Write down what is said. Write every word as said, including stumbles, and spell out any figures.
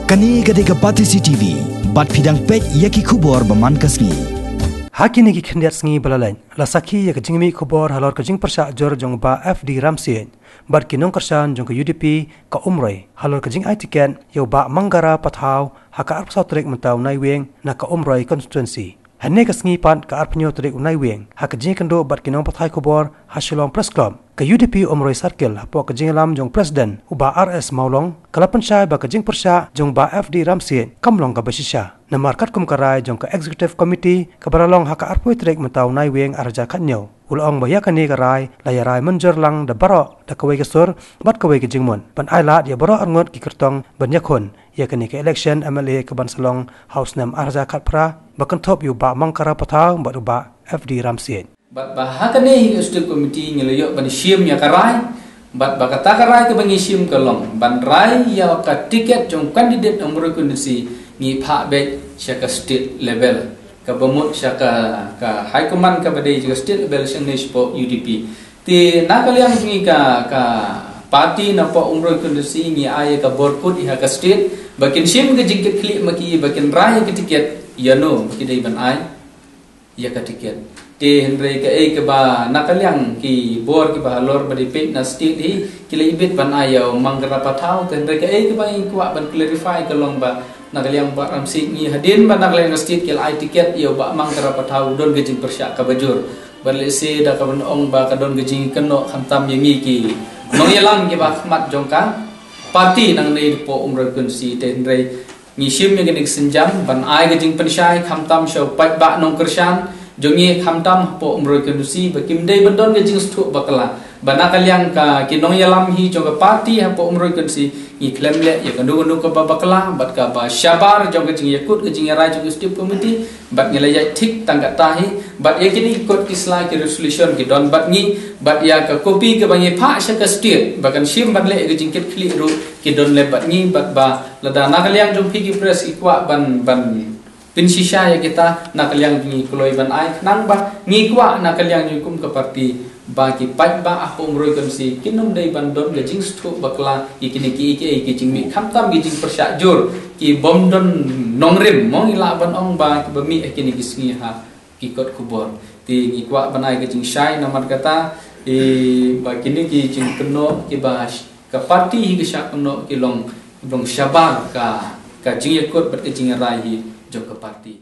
Kane ka dei ka Batesi T V, bad phi dang peit ïa ki khubor ba man ka sngi. Ha kine ki khyndiat sngi ba la leit, la sakhi ïa ka jingmih khubor halor ka jingpyrshah jur jong Bah F D Ramsiej bad ki nongkyrshan jong ka U D P ka Umroi halor ka jingai tiket ïa u Bah Mangkara Pathaw ha ka arphew saw tarik mynta u Naiwieng na ka Umroi constituency. Hynne ka sngi pat ka arphew hynñiew tarik u Naiwieng, ha ka jingïakynduh bad ki nongpathai khubor ha Shillong Press Club, ka U D P Umroi Circle hapoh ka jingïalam jong President u Bah R S Mawlong, ka la pynshai ba ka jingpyrshah jong Bah F D Ramsiej kam long kaba shisha. Namar katkum ka rai jong ka Executive Committee kaba la long ha ka arphew tarik mynta u Naiwieng arhajar khathynñiew, u la ong ba ïa kane ka rai la ïa rai mynjur lang da baroh, da kawei ka sur bad kawei ka jingmut, ban ailad ïa baroh arngut ki kyrtong ban ïakhun ïa kane ka election M L A kaban sa long ha u snem arhajar khatphra, ba kynthup ïa u Bah Mangkara Pathaw bad u Bah F D Ramsiej. Bad ba ha kane hi ka Executive Committee ngi la ïoh ban shim ïa ka rai, bad ba kata ka rai kaba ngi shim ka long ban rai ïa ka tiket jong candidate Umroi constituency ngi phah beit sha ka state level, kaba mut sha ka, ka high command kaba dei ka state level shangne shapoh U D P. Te na ka liang jong ngi ka, ka party napoh Umroi constituency ngi ai ïa ka bor kut ïa ka state ba kin shim ka jingkitkhlieh ma ki ba kin rai ïa ka tiket ïa no ba ki dei ban ai ïa ka tiket. Te hynrei kaei kaba na ka liang ki bor kiba halor ba dei peit na state hi, ki la ibit ban ai ïa u Mangkara Pathaw. Te hynrei kaei kaba ngi kwah ban clarify ka long ba na ka liang Bah Ramsiej ngi hadien ba na ka liang ka state ki la ai tiket ïa u Bah Mangkara Pathaw u don ka jingpyrshah kaba jur. Bad lehse da kaban ong ba ka don ka jingkynnoh khamtam ïa ngi ki nongïalam kiba khmat jong ka party nangne hapoh Umroi constituency. Te hynrei ngi shim ïa kane ka sienjam ban ai ka jingpynshai khamtam sha u paidbah nongkyrshan jong ngi khamtam hapoh Umroi constituency ba kim dei ban don ka jingsngewthuh bakla ba na ka liang ka ki nongïalam hi jong ka party hapoh Umroi constituency ngi khlem leh ïa kano kano kaba bakla bad kaba shabar jong ka jingïakut ka jingïarai jong ka Executive Committee. Bad ngi la ïaid thik tang katta hi, bad ïa kine ki kot ki sla ki resolution ki don bad ngi, bad ïa ka copy kaba ngi phah sha ka state ba kan shim ban leh ïa ka jingkitkhlieh ruh ki don lem bad ngi. Bad ba lada na ka liang jong phi ki press ki kwah ban, ban pynshisha ïa kita, na ka liang ngi kloi ban ai khnang ba ngi kwah na ka liang jong kum ka party ba ki paidbah hapoh Umroi constituency kin ym dei ban don ka jingsngewthuh bakla ïa kine ki, ki, ki jingmih khamtam ki jingpyrshah jur ki bym don nongrim, mo ngi lah ban ong ba kiba mih ha kine ki sngi ha ki kot khubor. Te ngi kwah ban ai ka jingshai namar kata, eh, ba kine ki jingkynnoh kiba sh-, ka party hi ka shah kynnoh ki long, long shabar ka, ka jingïakut bad ka jingïarai hi jong ka party.